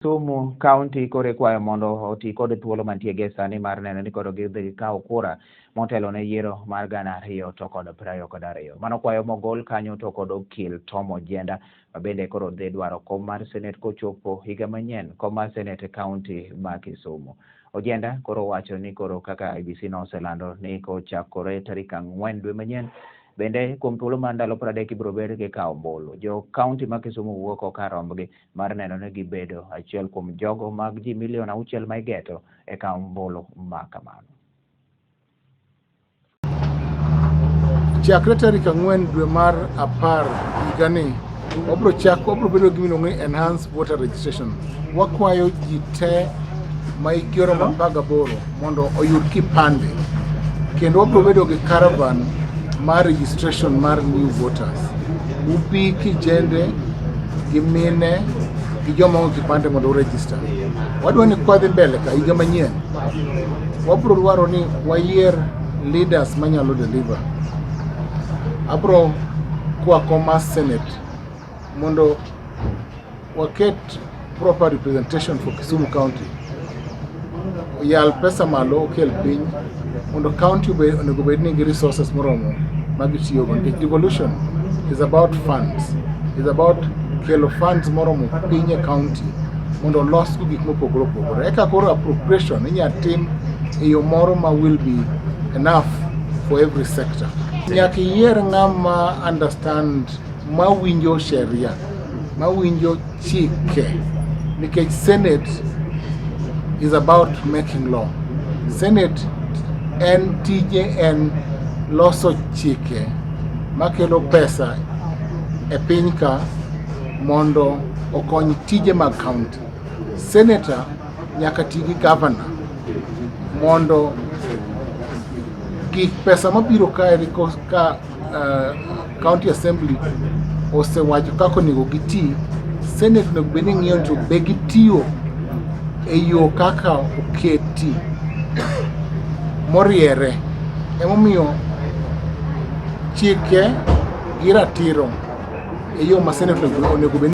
Kisumu County koro ikwayo mondo oti kod thuolo mantie gie sani mar neno ni koro gidhi gikaw kura motelo ne yiero mar 2022. Mano kwayo mogol kanyo to kod okil Tom Ojienda ma bende koro dhi dwaro kom mar Senate kochopo higa manyien, kom mar Senate e county ma Kisumu. Ojienda koro wacho ni koro kaka IEBC noselando ni kochakore tarik 4 dwe manyien bende kuom thuolo mar ndalo 30 ibiro bed gi kawo ombulu. Jo county ma Kisumu wuok oko kar rombgi mar neno ni gibedo achiel kuom jogo mag ji milion 6 ma igeto e kawo ombulu ma kamano. Chakre tarik 4 dwe mar 10 higani, wabiro chako, wabiro bedo gi gimiluongo ni enhanced voter registration. Wakwayo ji te ma hikgi oromo 18 mondo oyud kipande, kendo wabiro bedo gi caravan mar registration mar new voters. Ubi kijende gi mine gi joma onge kipande mondo uregister. Wadwa ni kwadhi mbele ka higa manyien, wabiro dwaro ni wayier leaders manyalo deliver. Abro kwako mar Senate mondo waket proper representation for Kisumu County. Oyal pesa malo okel piny mondo county onego bed ni gi resources moromo ma gitiyogo nikech devolution is about funds, is about kelo funds moromo piny e county mondo olos go gik mopogore opogore. Eka koro appropriation inyalo tim e yo moro ma will be enough for every sector. Nyaka iyier ng'ama understand, mawinjo sheria, mawinjo chike, nikech Senate is about making law. Senate en tije en loso chike makelo pesa e piny ka mondo okony tije mag county. Senator nyaka ti gi governor mondo gik pesa mabiro kae ka county assembly osewacho kaka onego giti, Senate onego bed ni ng'iyo to be gitiyo e yo kaka oketi moriere. Emomiyo chike gi ratiro e yo ma Senate onego bed.